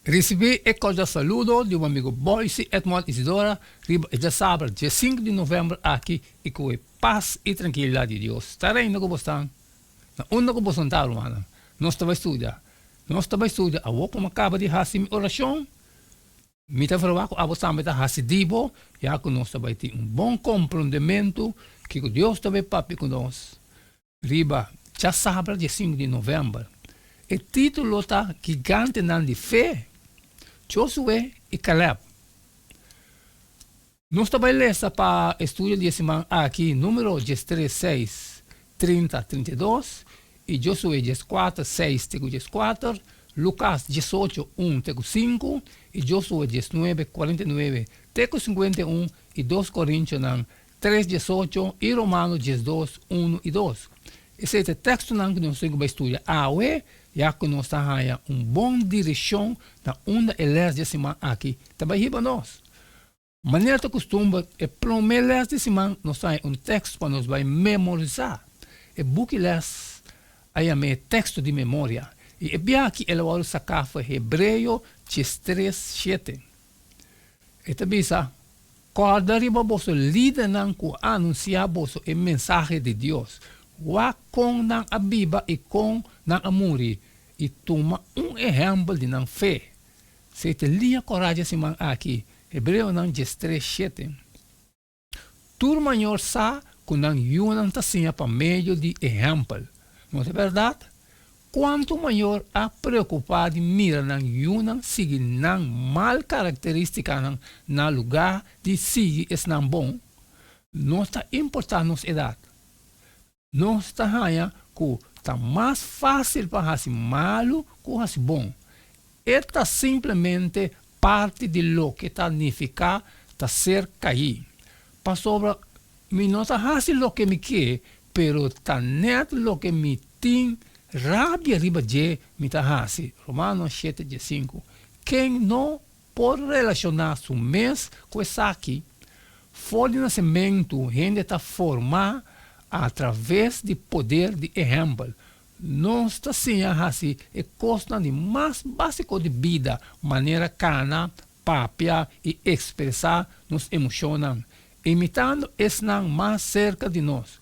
Risibí e kordial saludo di bo amigo Boyce Edmond Isidora riba e djasabra diesinku di novèmber aki i ku e pas i trankilidat di Dios ta reina ku bosnan na unda ku boso ta rumannan. Nos ta bai studia. Nos ta bai studia awor ku mi a kaba di hasi mi orashon. Mi ta verwagt ku abo tambe ta hasi di bo ya ku nos ta bai tin un bon komprondementu kiko Dios ta bai papia ku nos. Riba djasabra diesinku di novèmber. E título ta Gigantenan di Fe, Josué i Kalèb. Nos ta bai lesa pa e studio di e siman aki Número diestres, seis, 30, 32 i Josué 14, seis te ku 14, Lukas 18, un te ku sinku i Josué 19, 49 te ku 51 i Dos Korintionan 3, 18 i Romano 12, unu i dos. Esei ta e tekstonan ku nos tin ku bai studia awe, ya ku nos ta haña un bon direkshon na unda e lès di e siman aki ta bai hiba nos. Manera ta kustumber, e promé lès di siman nos ta haña un teksto pa nos bai memorisá. E buki lès a yam'é teksto di memoria, i e biaha aki el a wòrdu saká for Hebreo 13, shete. E ta bisa, Kòrda riba boso lidernan ku a anunsiá boso e mensahe di Dios. Wak kon nan a biba i kon nan a muri, i tuma un ehèmpel di nan fe. Esei ta e liña kòrá dje siman aki, Hebreonan 13, shete. Tur mayor sa ku nan yunan ta siña pa medio di ehèmpel. No ta bèrdat? Kuantu mayor a preokupá di mira nan yunan sigui nan mal karakterístikanan na lugá di sigui esnan bon? No ta importá nos edat. Nos ta haña ku ta mas fásil pa hasi malu ku hasi bon. E ta simplemente parti di loke ta nifiká ta ser kaí. Pasobra mi no ta hasi loke mi ke, pero ta nèt loke mi tin rabia riba dje mi ta hasi. Romano shete diesinku. Ken no por relashoná su mes ku esaki? For di nasementu hende ta formá atraves di poder di ehèmpel. Nos ta siña hasi e kosnan di mas básiko di bida, manera kana, papia i ekspresá nos emoshonnan, imitando esnan mas serka di nos.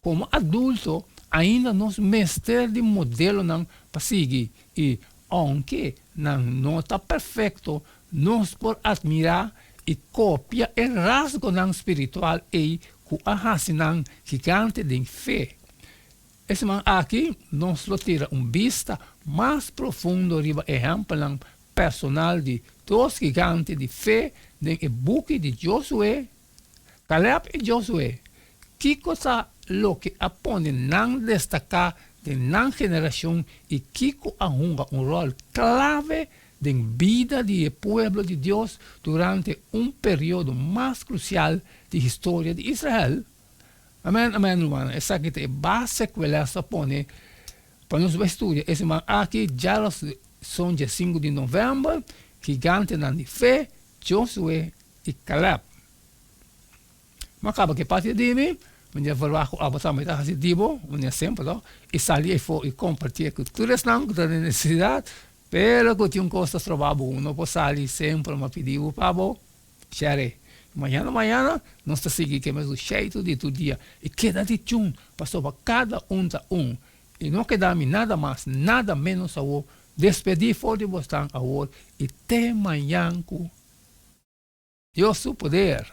Komo adulto, ainda nos mester di modelonan pa sigui i, ounke nan no ta perfekto, nos por atmirá i kopia e rasgonan spiritual ei ku a hasi nan gigante den fe. E siman aki nos lo tira un bista mas profundo riba ehèmpelnan personal di dos gigante di fe den e buki di Josué Caleb i Josué, kiko ta loke a pone nan destaká den nan generashon i kiko a hunga un ròl klave den bida di e pueblo di Dios durante un periodo mas krusial di historia di Israel? Amèn, amèn, rumannan, esaki ta e base ku e lès ta pone pa nos bai studia e siman aki, djaras-son dje sinku di novèmber, Gigantenan di Fe, Josué i Caleb. Mi a kaba ku e parti di mi, mi dje verwagt ku abo tambe ta hasi di bo, manera semper to, i sali efo i kompartié ku tur esnan ku ta den nesesidat, pero ku tin un kos ta stroba bo, no por sali semper, mi a pidi bo pa bo share. Mañana mañana nos ta sigui ku e mesun sheitu di tur dia i keda di chun, pasobra kada un ta un i no keda mi nada mas nada ménos awor, despedí for di bosnan awor i te mañan ku Dios su poder.